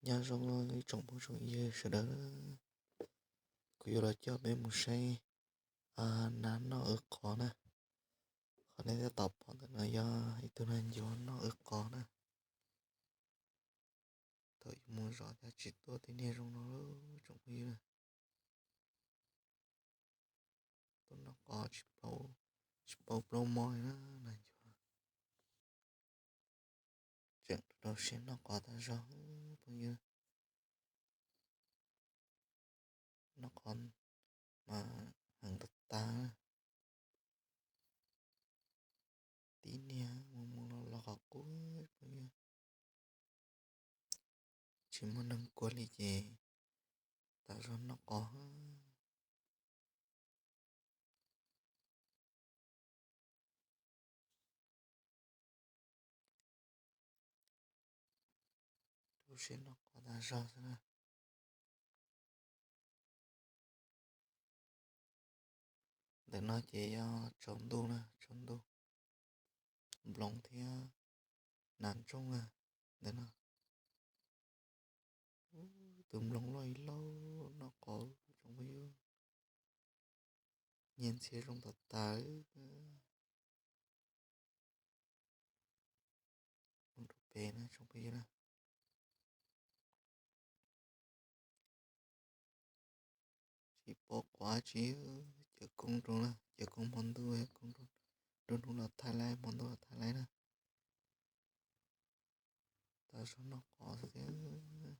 Nyob zoo ib tsoom phooj tsoom ywg sawv daws, kuv yuav los coj peb mus saib nas noj wb qos na. Qhov nej tab tom pom ntawm no yog ib tug nas ncuav noj wb qos na. Thaum yuav mus zov cas tsis tuaj tej niag zoo no tsoom phooj ywg na. Tuaj noj qos tsis paub plaub mob li na, nas ncuav. Tseem rau siab noj qos tas zog phooj ywg. Noj qos mas heev tas tas. Tib niag mus mus los los qhov qub phooj ywg. Tsis muaj neeg kua li ces tas zog noj qos. Rau siab noj qos tas zog xwb na. Ntawm no ces yog tsaus ntuj na, tsaus ntuj, nploos thiab nas ntsooj na. Ntawm no tus nploos loj ib lauj noj qos tsoom phooj ywg. Nyiag ntxhiab zoo tas tas. Mus rau pem na tsoom phooj ywg na. Tsis pom quav tsis, cawv koob rau na, cawv koob hmo ntuj, nruab hnub los thaij laib, hmo ntuj los thaij laib na. Tas zog noj qos xwb thiab.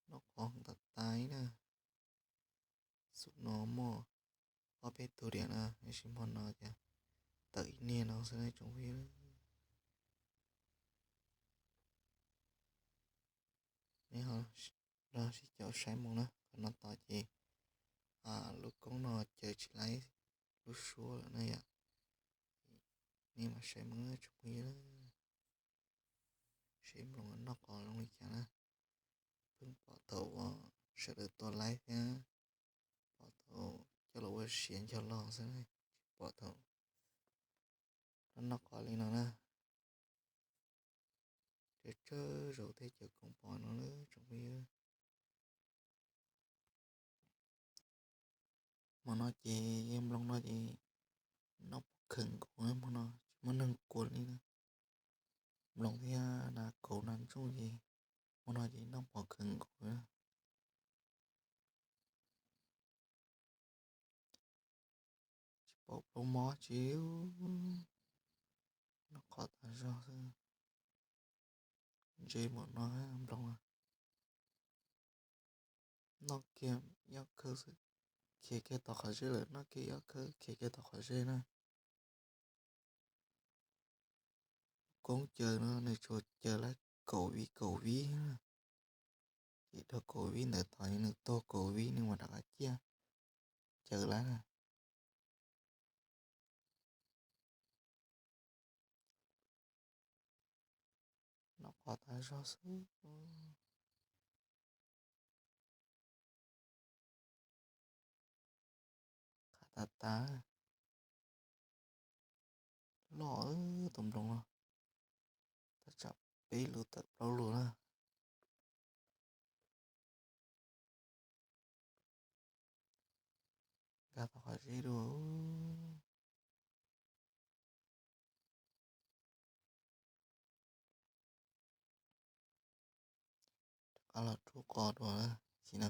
Noj qos tas tas na. Xub no muaj ob peb tug diam na, tab sis hmo no ces tawm ib niag no xwb na tsoom phooj ywg. Nej ho los sib caum saib mus na, qhov no tod ces lub koob no cawv tsis laib lub suab lawm na yom. Nej mam saib mus tsoom phooj ywg. Seb nploos noj qos zoo li cas na. Pheej pom thaum uas sawv daws tua laib thiab, pom thaum coj los ua siav ncog los xwb, tsis pom thaum noj qos li no na. Tsawg tsawg zaus thiaj cawv koob pom no na tsoom phooj ywg. Hmo no ces yog nploos no ces noj pom kheev nkaus, hmo no tsis muaj neeg kua li na. Nploos thiab nas kauv nas ntsooj ces hmo no ces noj pom kheev nkaus. Tsis pom plaub mob tsis, noj qos tas zog xwb. Ntse npaum no nploos. Noj kiag ib ob khawb xwb, khiav kiag tom qhov zeb lawm, noj kiag ib ob khawb khiav kiag tom qhov zeb na. Koob cawv no nws tsuas cawv laib kaum vib kaum vib na. Ces dhau kaum vib ntawd tod nws tuag kaum vib nws mam rov qab ciaj cawv laib na. Noj qos tas zog xwb. Qab tas tas. Loj tus nploos no, thaj tsam peb lus tawm plaub lus na. Nkag tau qhov zeb dua. Rov qab los rub qos dua na, tsis no